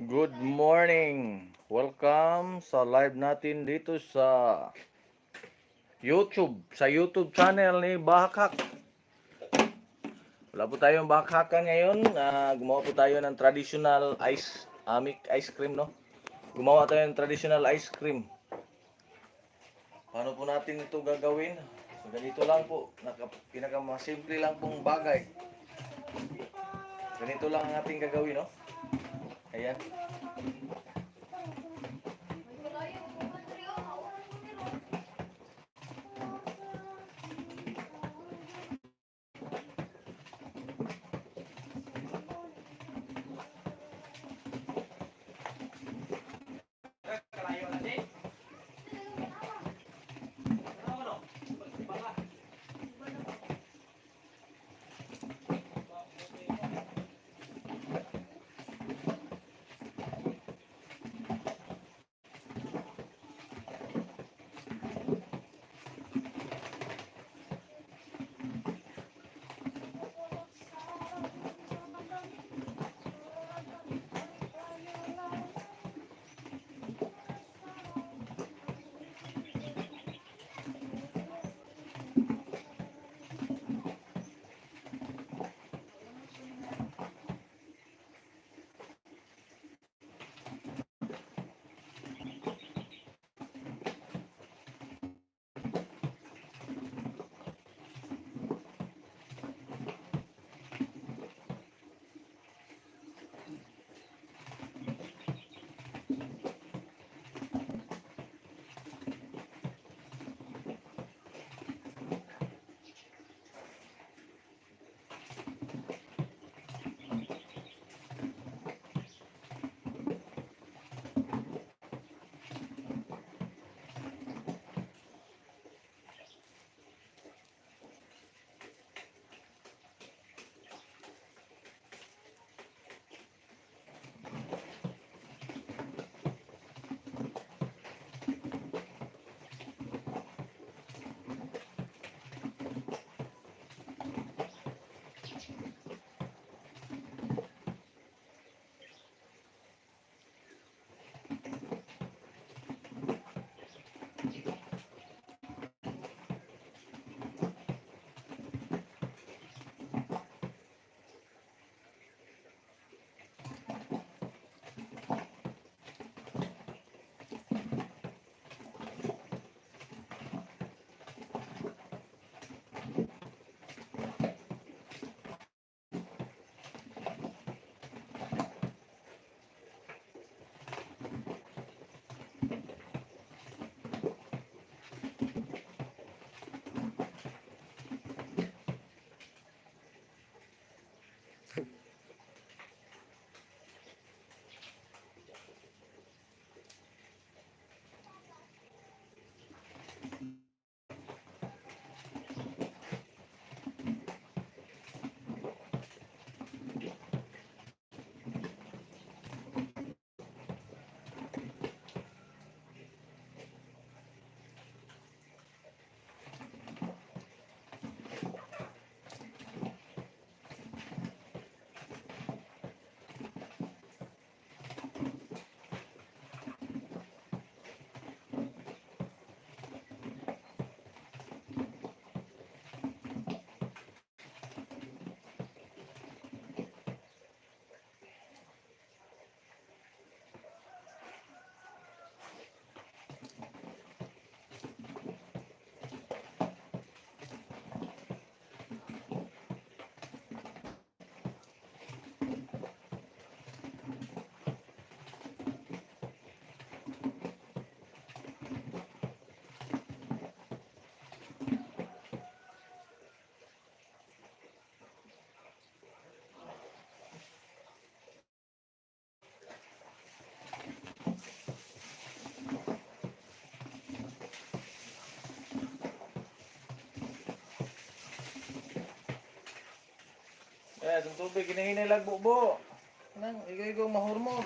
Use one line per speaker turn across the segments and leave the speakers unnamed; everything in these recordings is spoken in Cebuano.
Good morning! Welcome sa live natin dito sa YouTube, sa YouTube channel ni Bahakhak. Wala po tayong bahakhakan ngayon. Gumawa po tayo ng traditional ice, amik ice cream, no? Gumawa tayo ng traditional ice cream. Paano po natin ito gagawin? So, ganito lang po. Pinakamasimple lang pong bagay. Ganito lang ang ating gagawin, no? Ayan. Eh, itong tubig, hinahinay lang bubo. Nang, ikaw mahurmot.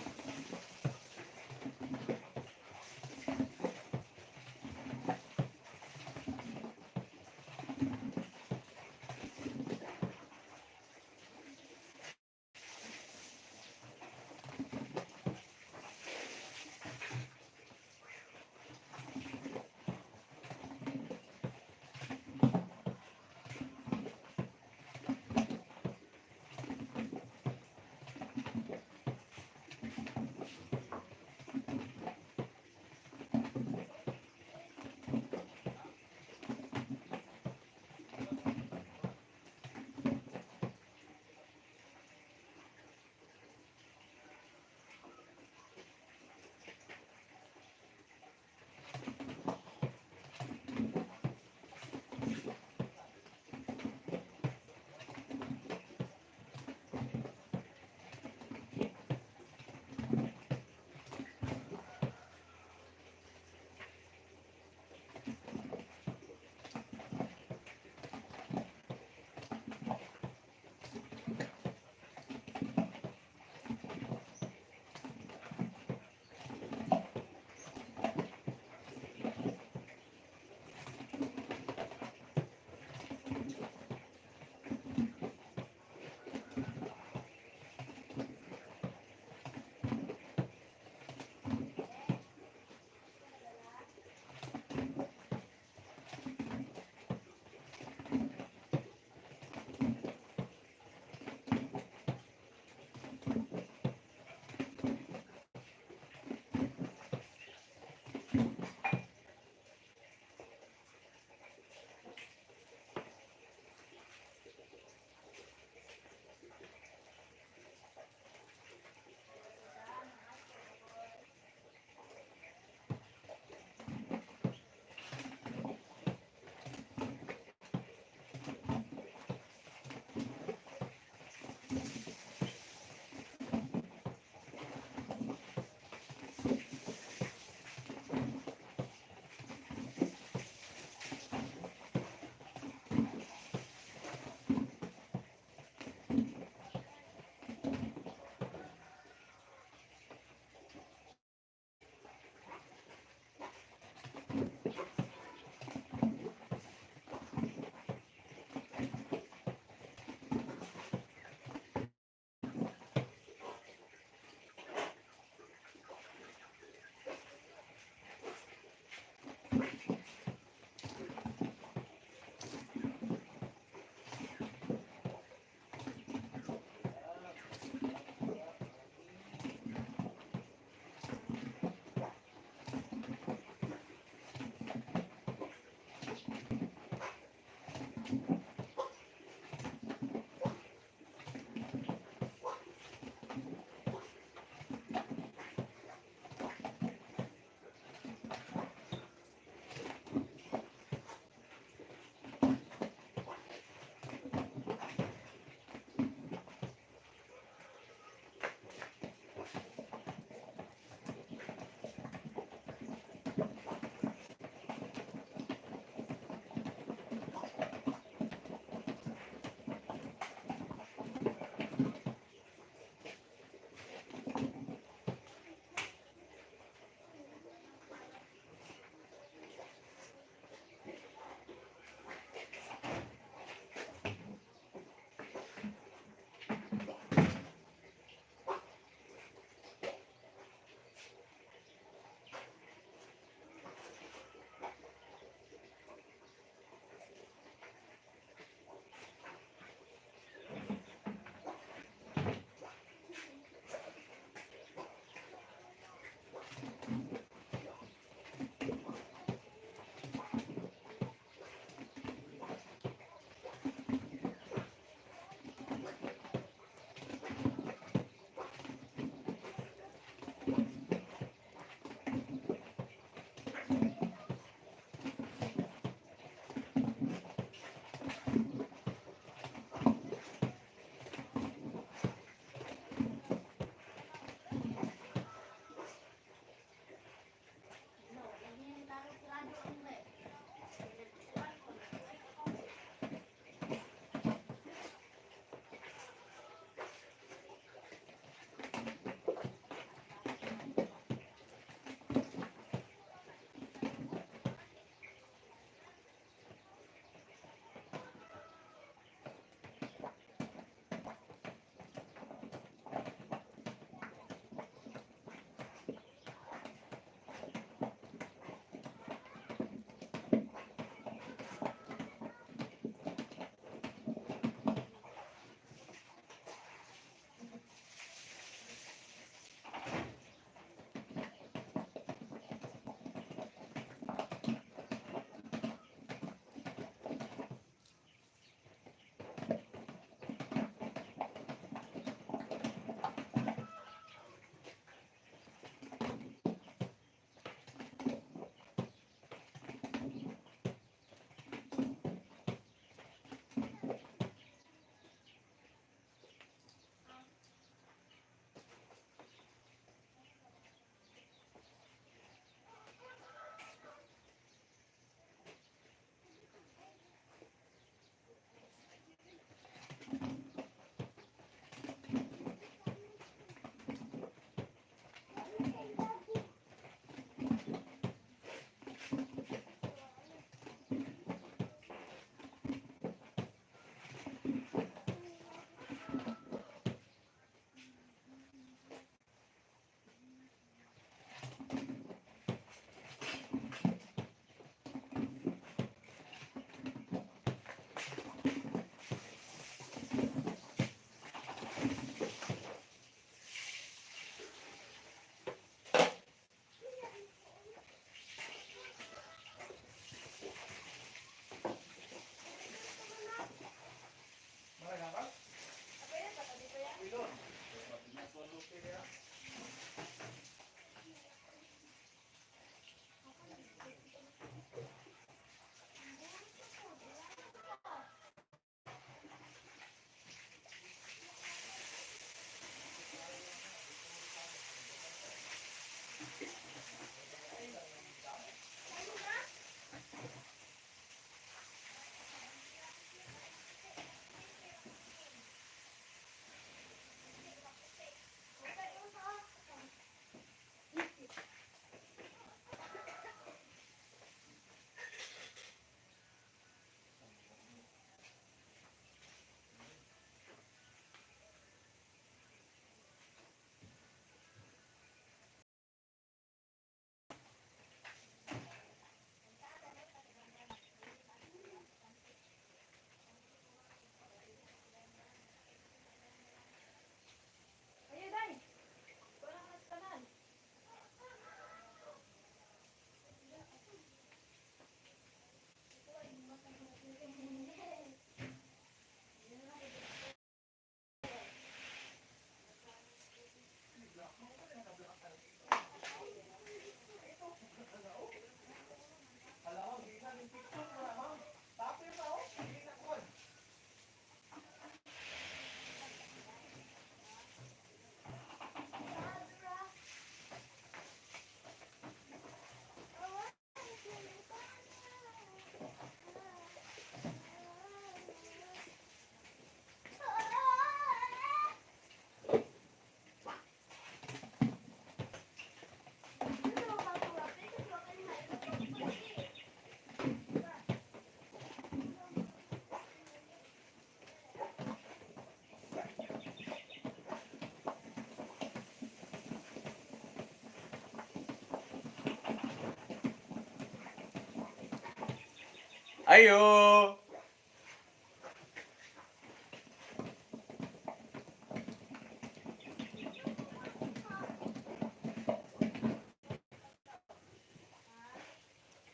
Ayo!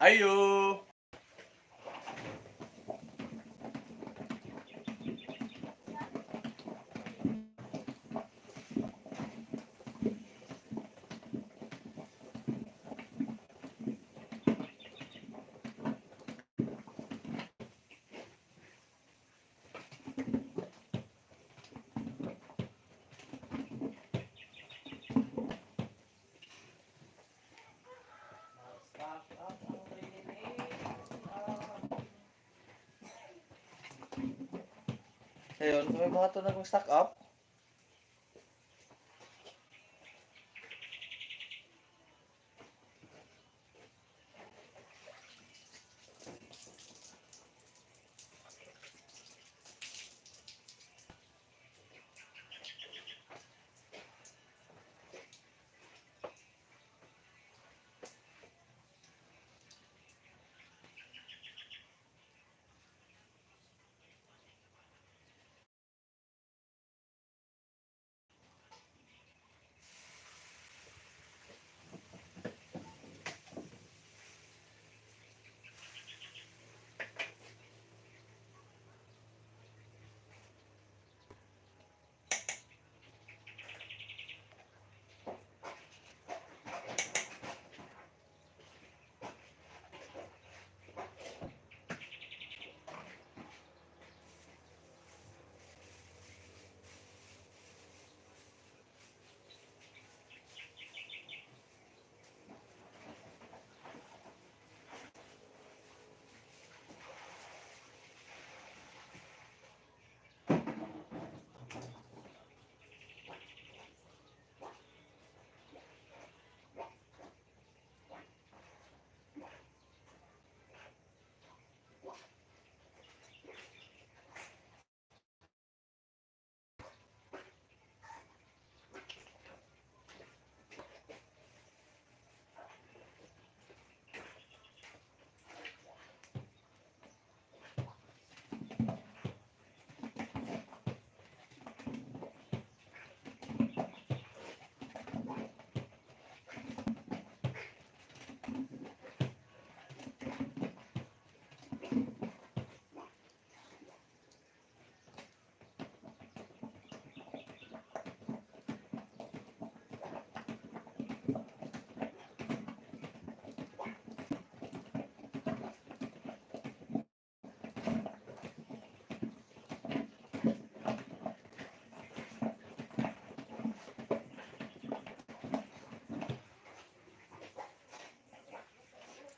Ayo! Ayun, kung may mga to na stock up.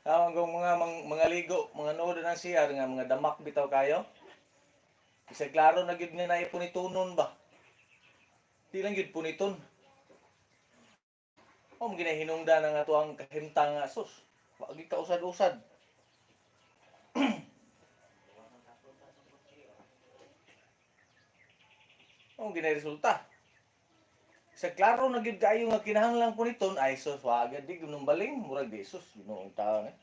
Tawag kong mga ligo, mga nood ng CR nga mga damak bitaw kayo. Isa klaro na gyud nga naipunitunon ba. Di lang gyud puniton. O ginahinungda na nga tuang kahimtang nga sus. Wa gyud ka usad-usad. O ginay resulta. Sa klaro na gyud kayo nga kinahanglan puniton ay sus wa gyud di ginumbaling murag di sus Ginoong taon eh.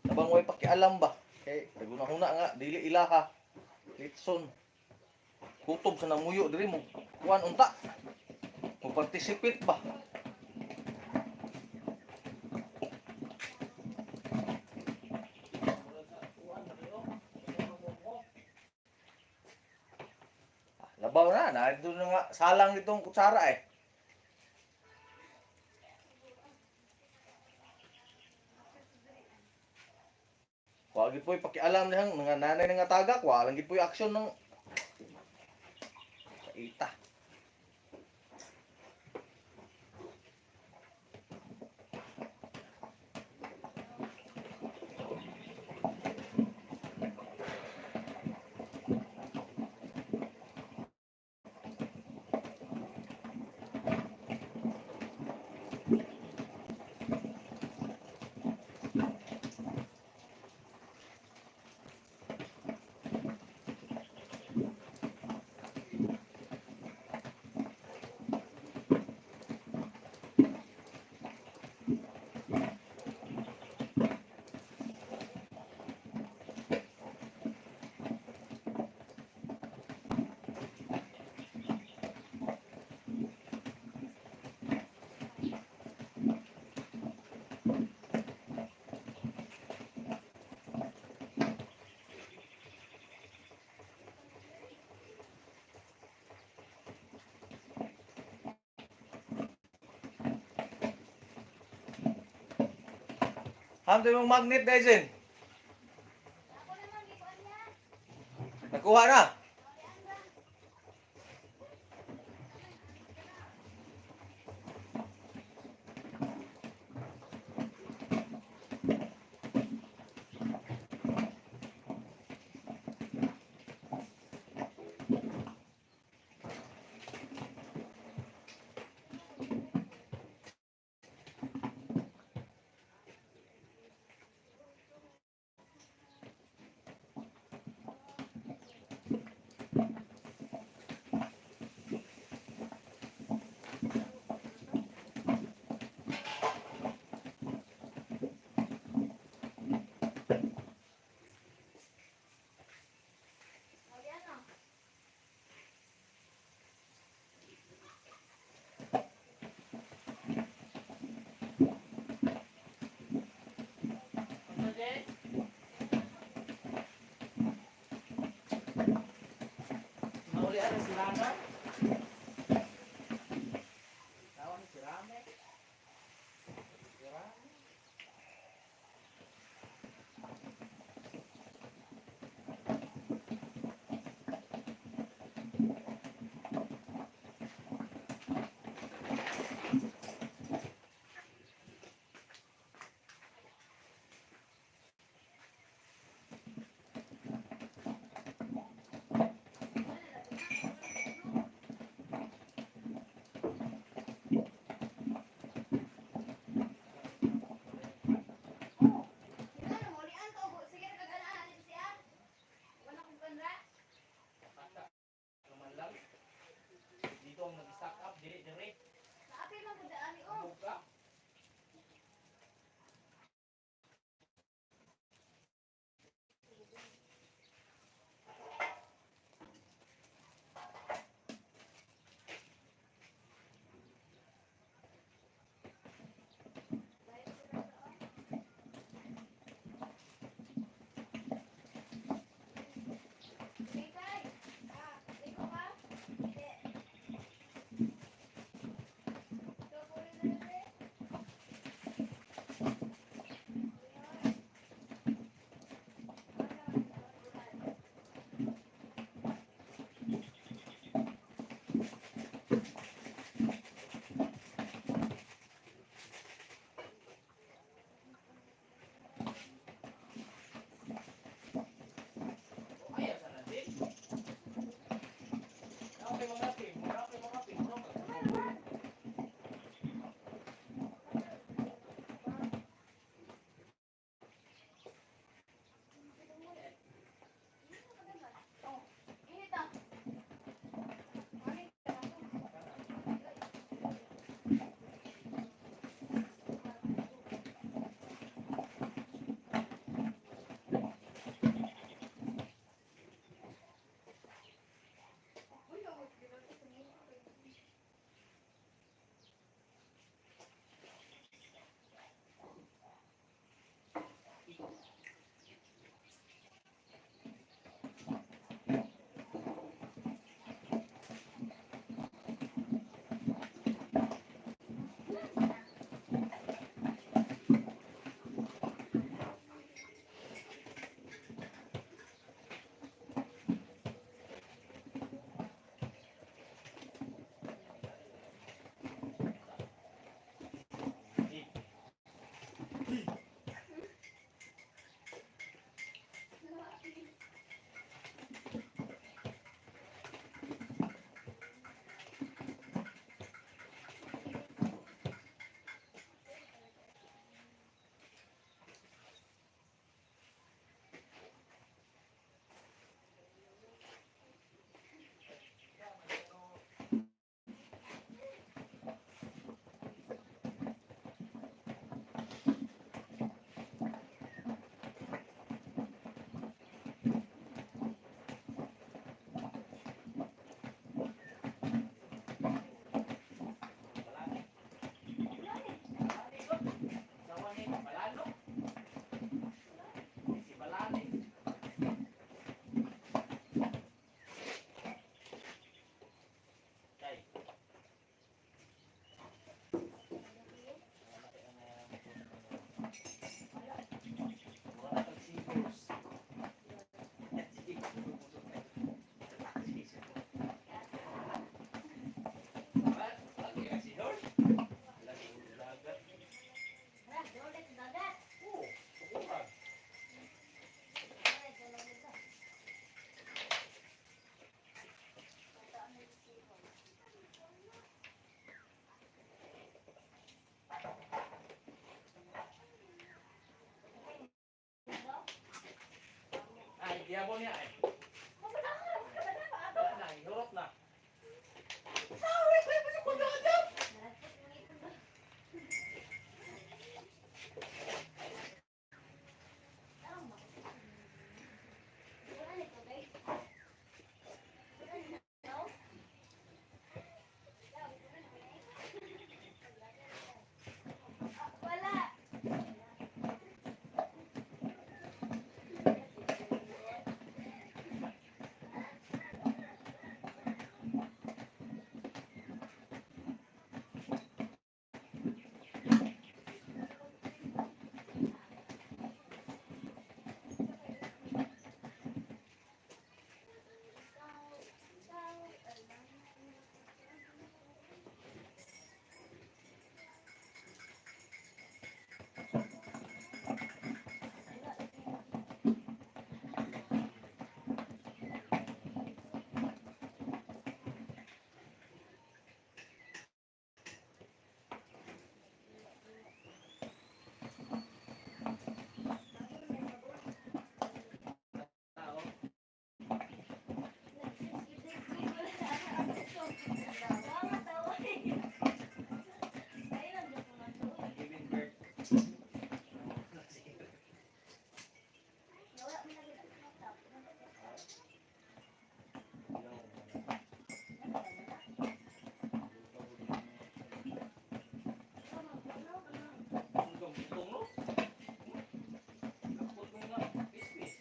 Tabang way pakialam ba? Kay naguna-huna nga dili ilaha. Litson. Kutob sa namuyo diri mo kuan unta. Mo participate ba? Ah, labaw na, na nga salang nitong kutsara eh. Wa gid po'y pakialam niyang mga nanay nga tagak, wa lang gid po'y aksyon ng ita. Ham yung magnet na, Zen. Nakuha na.
Maulian na si Rana. Tawag ni si Rame. Si Rame. Naman lang. Dito ang nag-stack up, dire dire. Buka. Gihapon niya eh. Wala na, ihurot na.
Wala.
Tao. Giving birth. Ang gambutong, no? Kapot mo nga, pismis.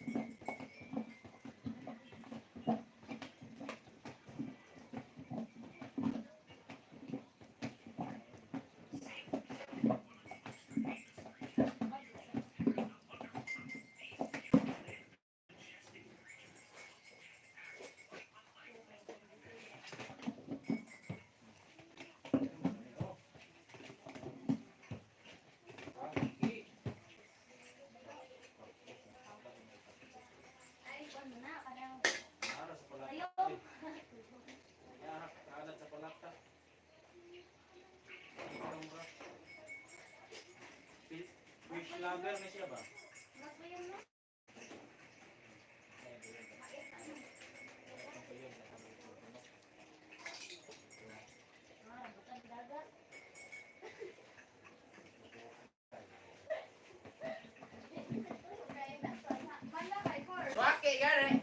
Ara sa palata. Ara, kaanad sa palata. Fish lover na siya ba? Swake, gani!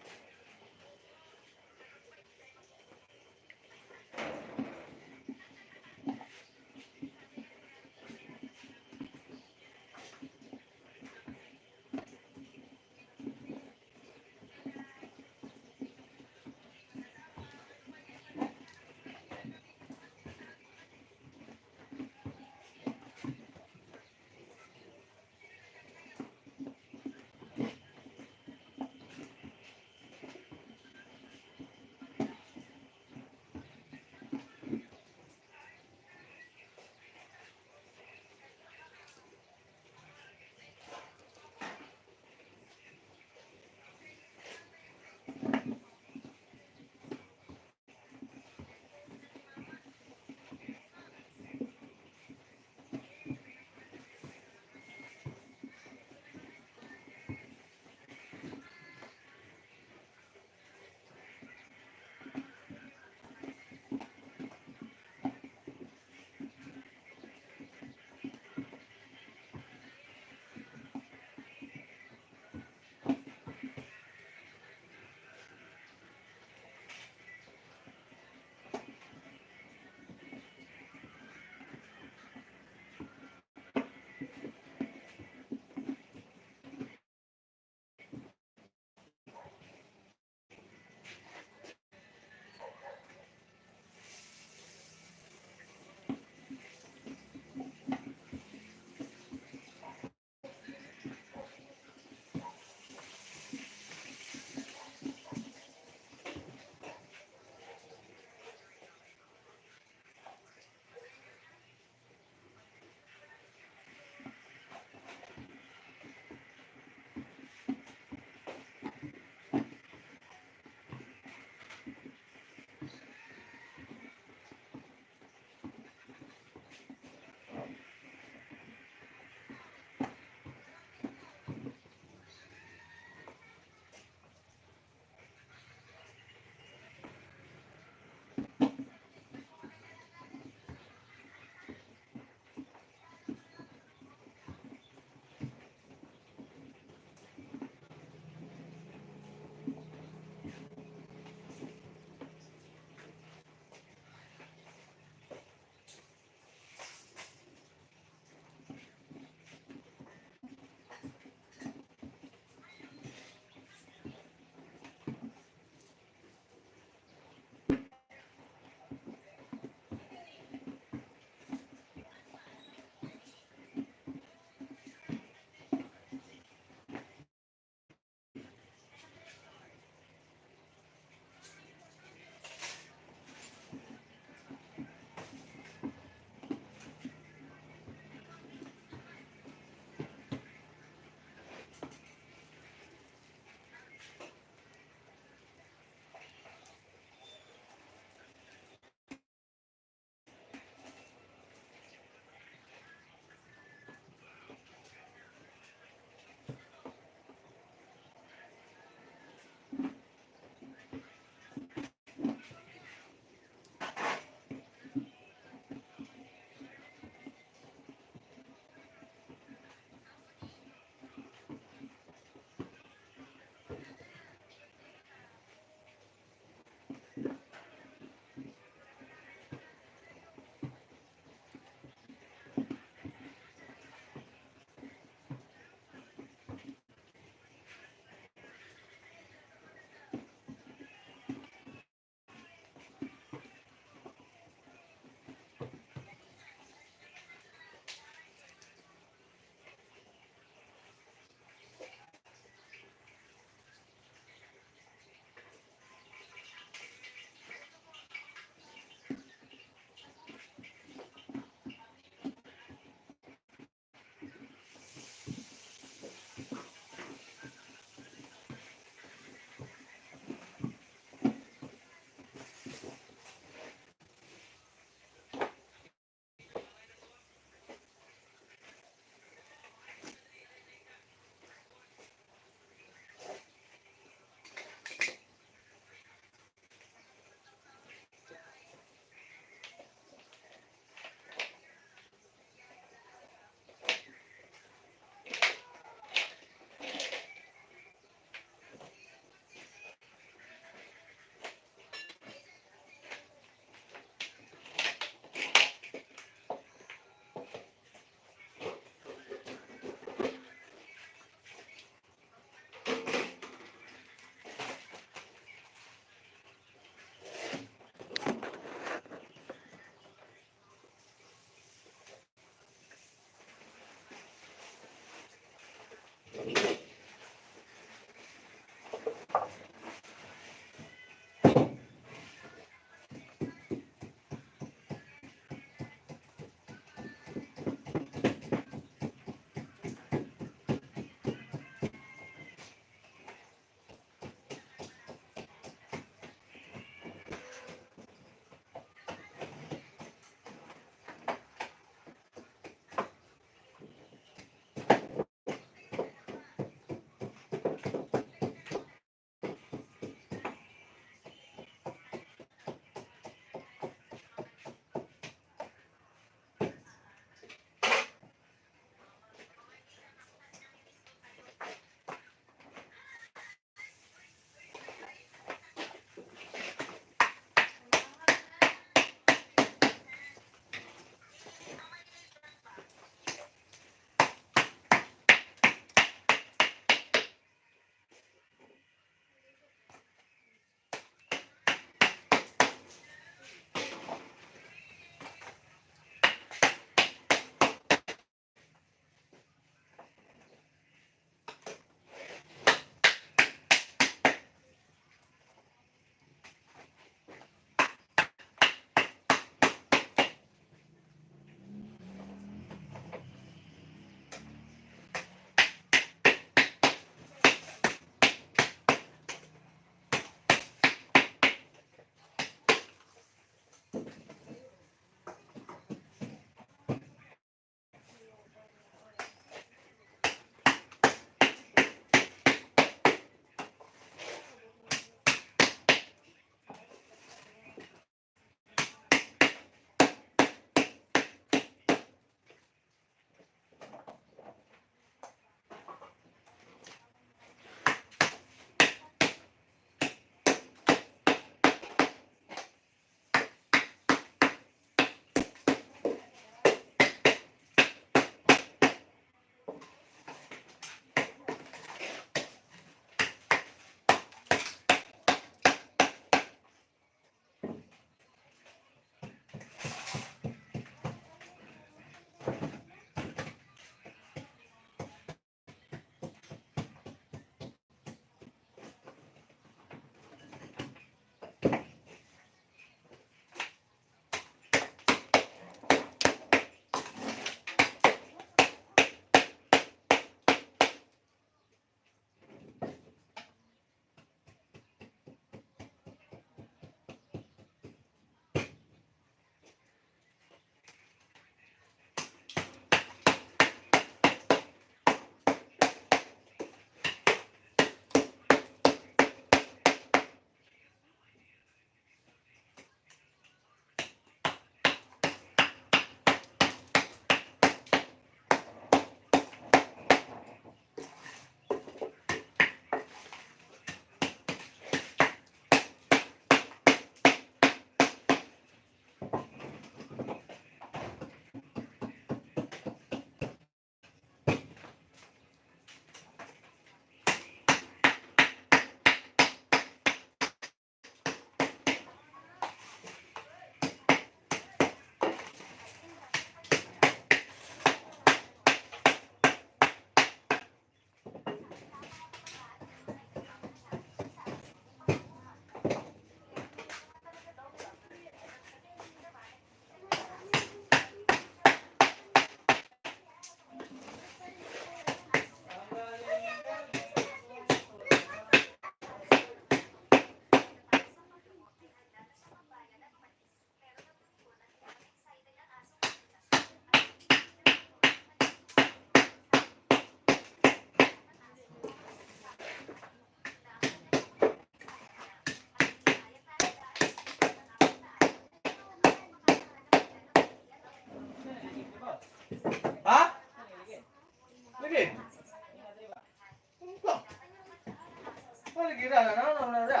lagi ra, na na na na.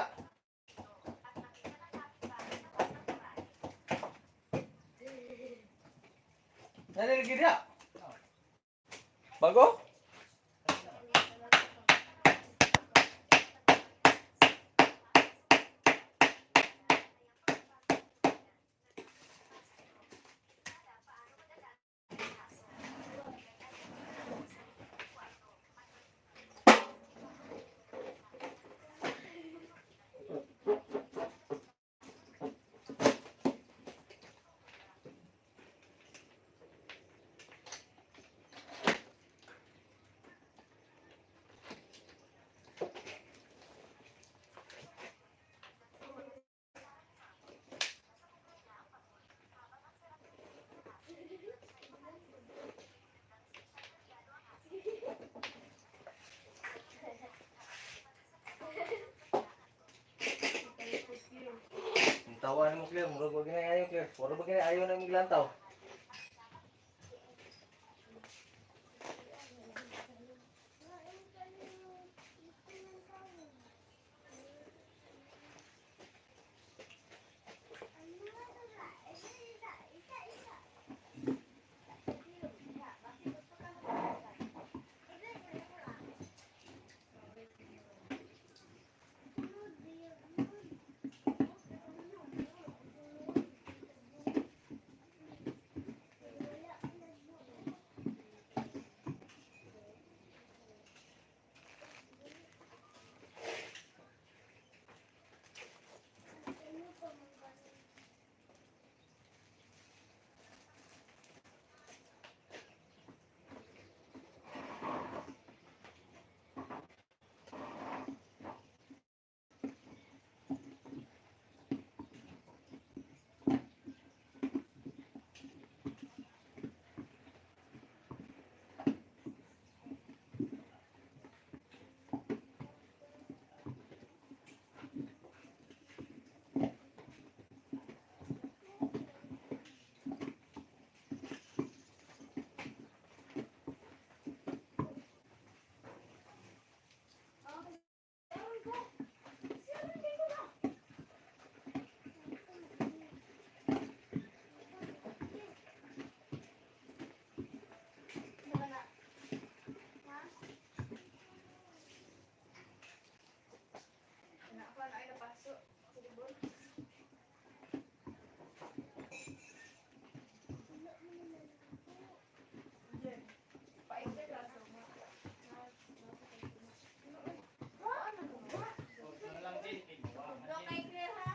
Na lagi ra. Bago? Ang tawa nimo, Claire, murag wa gina ayo, Claire. Wala ba gina ayo na imong gilantaw?
Ano lang din, eh, wa man din.
Kay Claire ha?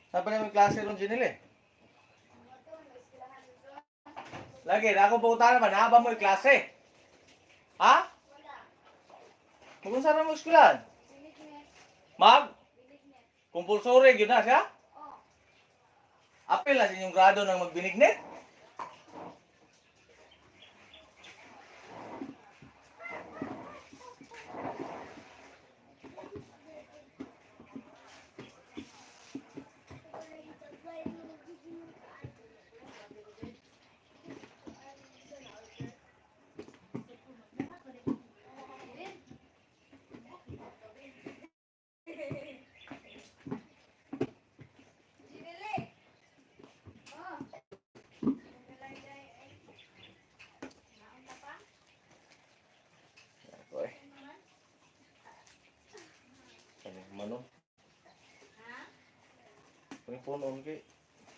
Sabi na may klase ron Janelle eh. Lagi, na akong punta naman, ha? Ba mo yung klase? Ha? Magunsa na mo eskwelahan? Mag? Compulsory, yun na siya? Apil na sa inyong grado ng magbinignit? punon kay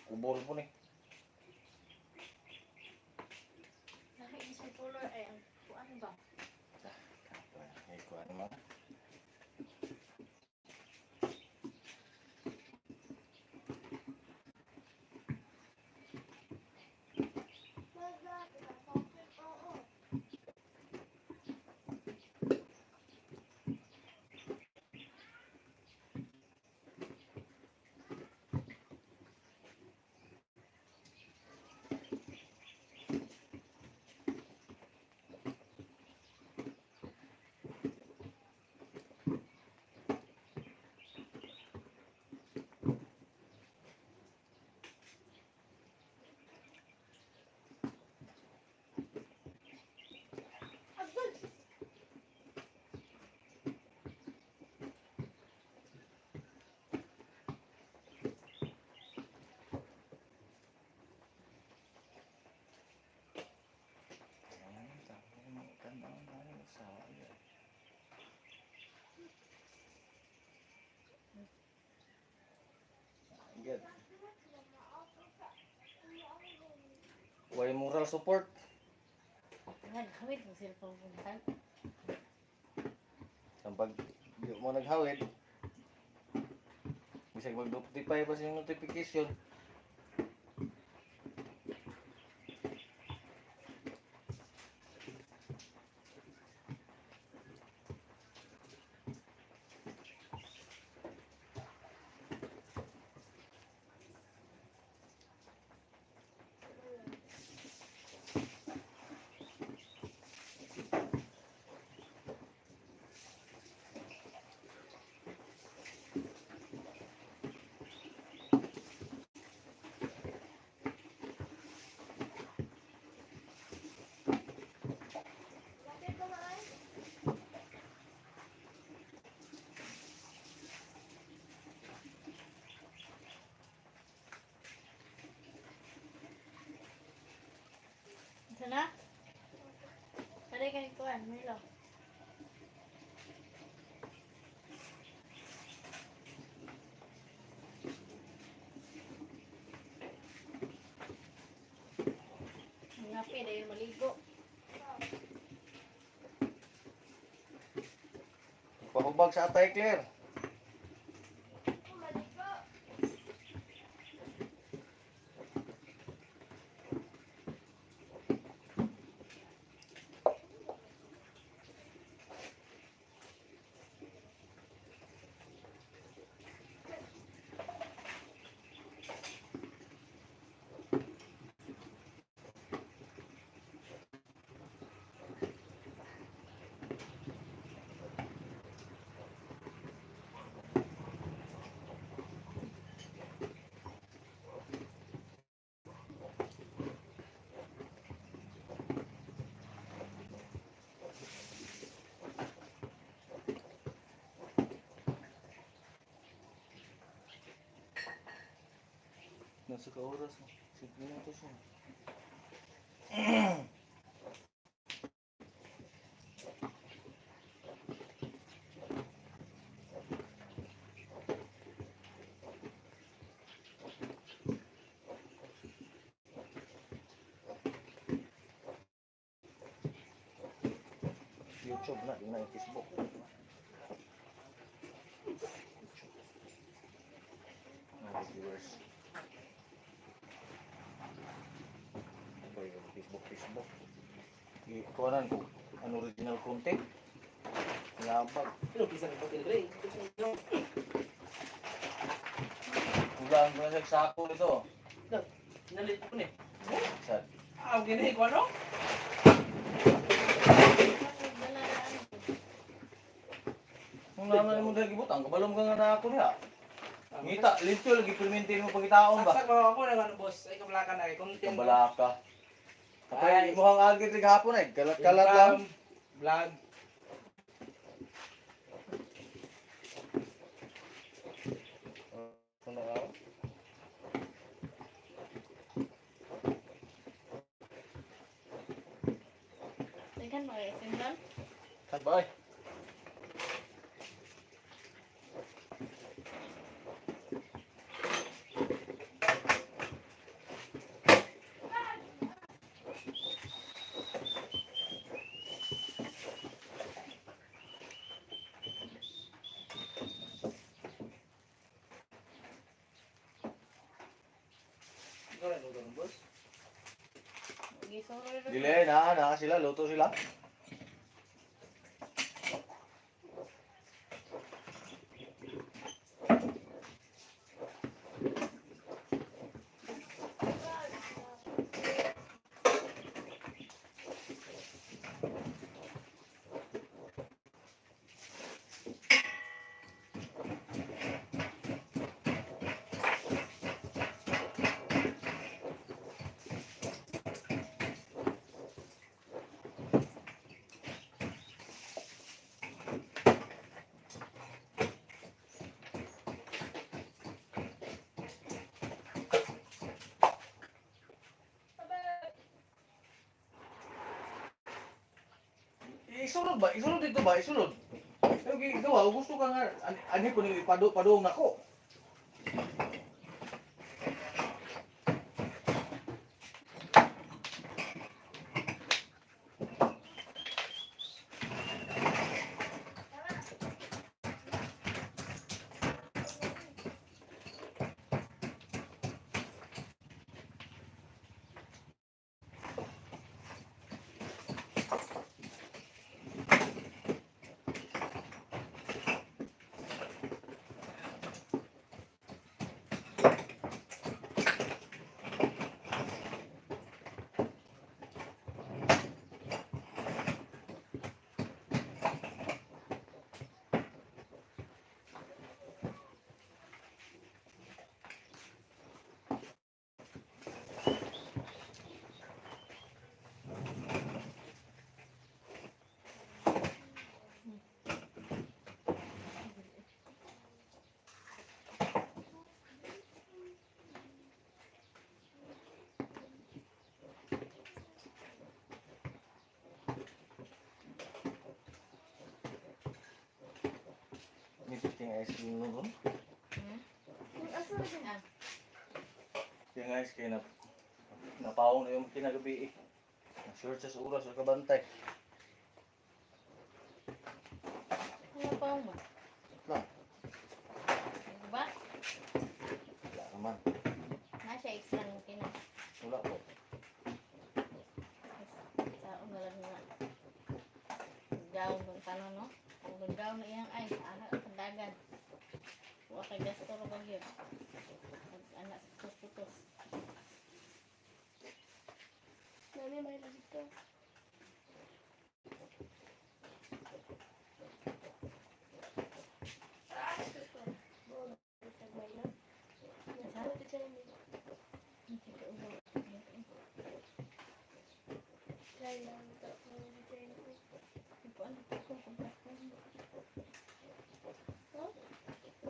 kubol po ni.
Nakaisang color ay ang kuan ba?
Ay, kuha naman. Good. Why moral support?
Nga, nakawit mo cellphone puntan.
Ang pag di mo naghawid, bisag mag-notify pa sa inyong notification.
Ito na? Pwede kay kuan, Milo. Ang ngapi, dahil maligo.
Pahubag sa atay, Claire. Nasa ka oras mo? 5 minutos mo. YouTube na, yun na yung Facebook. YouTube. Mga viewers. Boy, Facebook, Facebook. Ikuanan ko, ang original content. Yabag.
Pero bisa ng hotel rin.
Kulang ko na sa sako nito.
Nalit ko ni.
Sad.
Ah, gini ko ano?
Kung naman mo dahil gibutang, kabalong ka nga na ako niya. Ngita, limpyo lagi permintin mo pagkitaon ba?
Saksak ba ako na ano boss? Ay kabalakan na kay content.
Kabala ka.
Ay.
Kapay, mukhang agit rin hapon ay, kalat-kalat lang.
Vlog.
Ano ka?
Daghan mga SM doon.
Bye.
Gisuroy ra.
Dili na na sila luto sila. Isulod ba? Isulod dito ba? Isulod. Pero gigawa, gusto ka nga ani ko ni padung nako. May 15 ice cream no?
Asa ra siya?
Yung ice cream na napawong na yung kinagabi eh. Na-short sa oras sa kabantay.
Ano pa mo?
Wala.
Ba?
Wala naman.
Na siya extra ng kina.
Wala po.
Sa na lang nga. Down ng tanon no. Ang down na iyang ay ana ang dagan. Wa kay gasto ro bang yun. Anak sa putos-putos.
Nami may dito.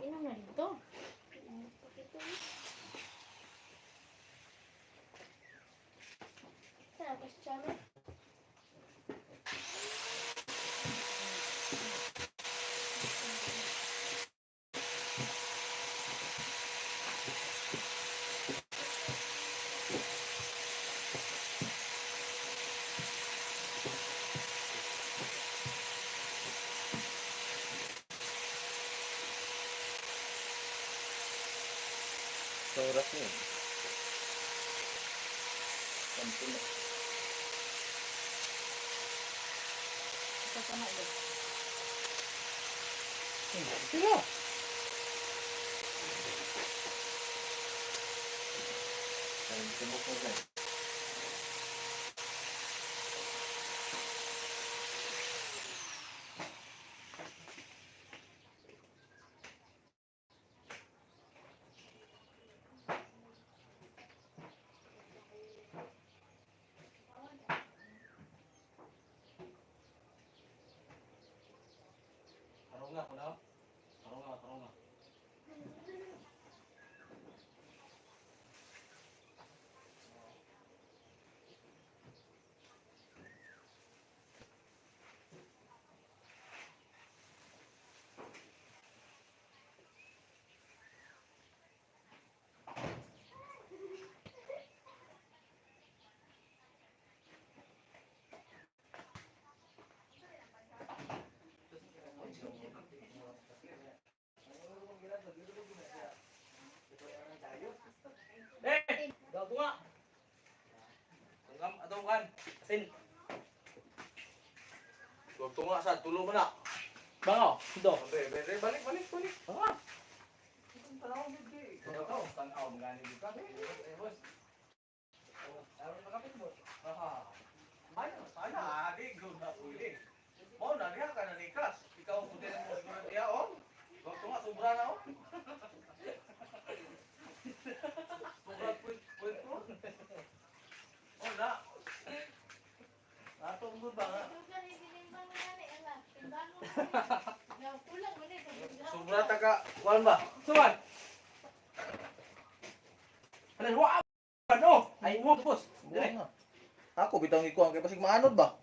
Inom na dito.
Sa oras na yun. Kampo na.
Ito pa na doon.
Sila! Ay, tubok mo na. Tarong nga, kunaw. Tarong nga, tarong nga.
Akong kan. Asin.
Huwag tunga sa tulo mo na.
Bango. Do.
Bebe, balik, balik, balik.
Ah.
Tanaw, bebe. Ikaw, tanaw, gani ka.
Eh, boss. Aron makapit, boss.
Ah. Ano, sana, adi, good na pwede. Mao na, diha ka na nikas. Ikaw ang puti ng siguro niya, oh. Huwag tunga, sobra na, oh. Sobra, point, point four. Oh, na. Nato, ang ba nga?
Sugar, itinimbang na gani, ala. Timbang mo na. Kulang mo na eh.
Sobra ta ka, kuwan ba?
Suman. Ano, wow! Ano? Ay, wow, boss.
Buwan na. Ako, bitang ikuha kay basig maanod ba?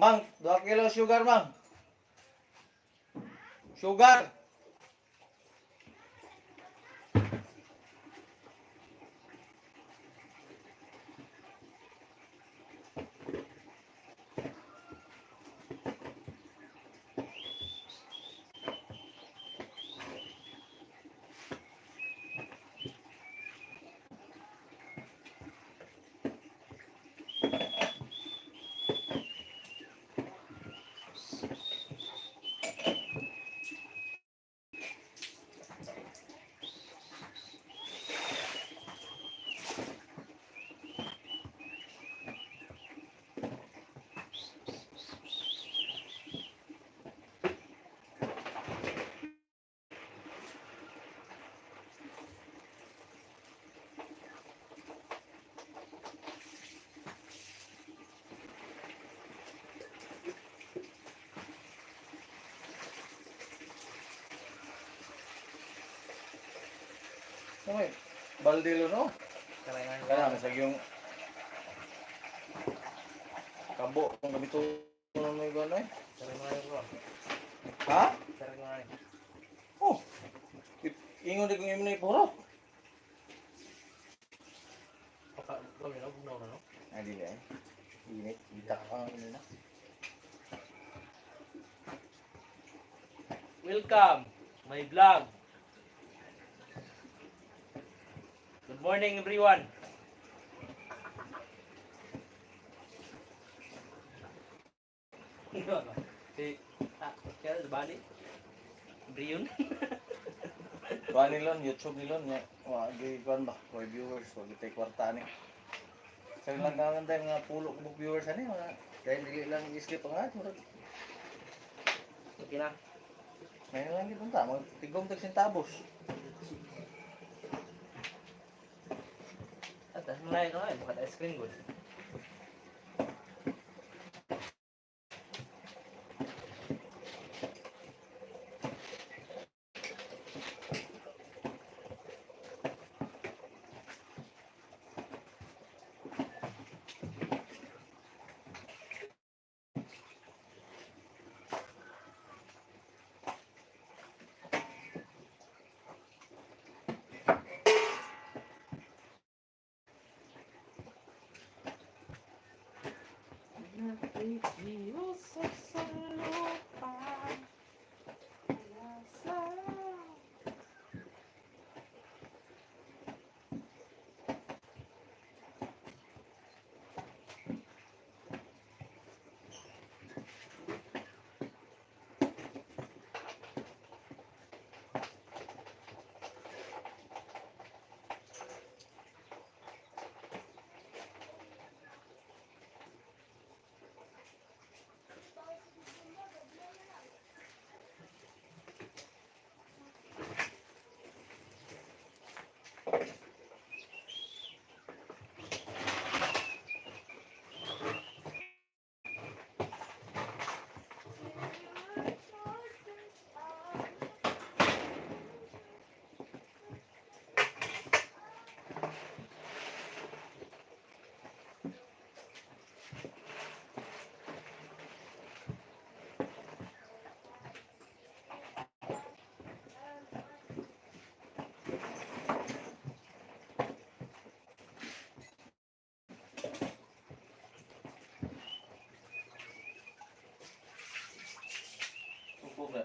Mang, 2 kilo sugar, mang. Sugar. Okay. Baldilo no. Kana masag yung kabo kung gamito mo yung gano'n eh. Ha? Oh. Ingon di kong imo na ipurot. Ay, dili eh. Init. Bitak pa ang ino na.
Welcome, my vlog. Good morning, everyone. Si, ah, kaya sa bali? Brion?
Kuan nilon, YouTube nilon, nga, wa gi kuan ba, wa viewers, wa gitay kwarta ni. Sa lang kaman tayo mga pulo ka buok viewers ani, mga kaya dili lang i-skip ang ad, murag
Okay na.
may lang gid unta, mga tigom tag sentabos.
At tas malayo ka nga, baka ice cream good.
Upok na.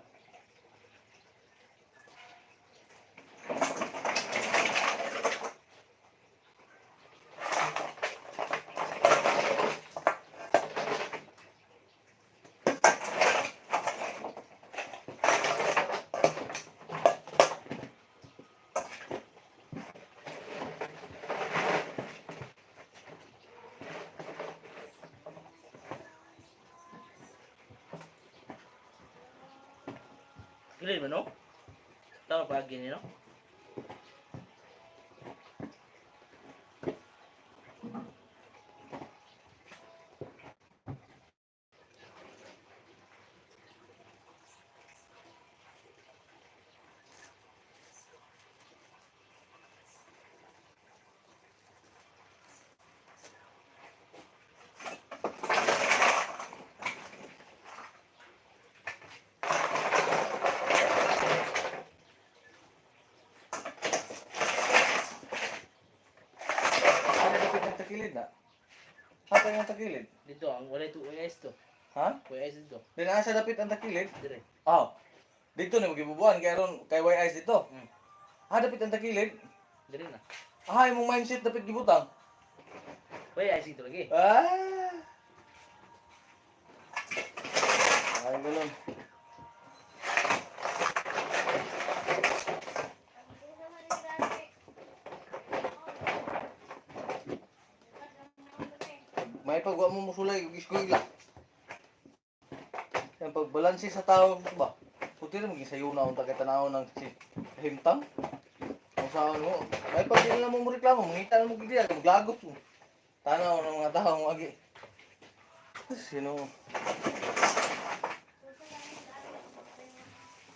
Gilid ba no? Tama pa gini no?
Ano dapit ang takilid na? Hapay ang takilid.
Dito ang wala ito ice to.
Ha?
Kuya ice dito.
Din asa dapit ang takilid?
Dire.
Oh. Dito na magibubuan kay aron kay way ice dito.
Mm.
Ah, dapit ang takilid.
Dire na.
Ah, imong mindset dapit gibutang.
Kuya ice dito lagi.
Ah. Ay, ganun. May pagwa mo musulay ug eskwela. Ang pagbalanse sa tao ba? Puti na maging sayo na unta kay tanaw ng si himtang. Kung saan mo, may pag di na mo mo reklamo, mangita na mo gid diya, maglagot mo. Tanaw ng mga tao mo agi. Sino?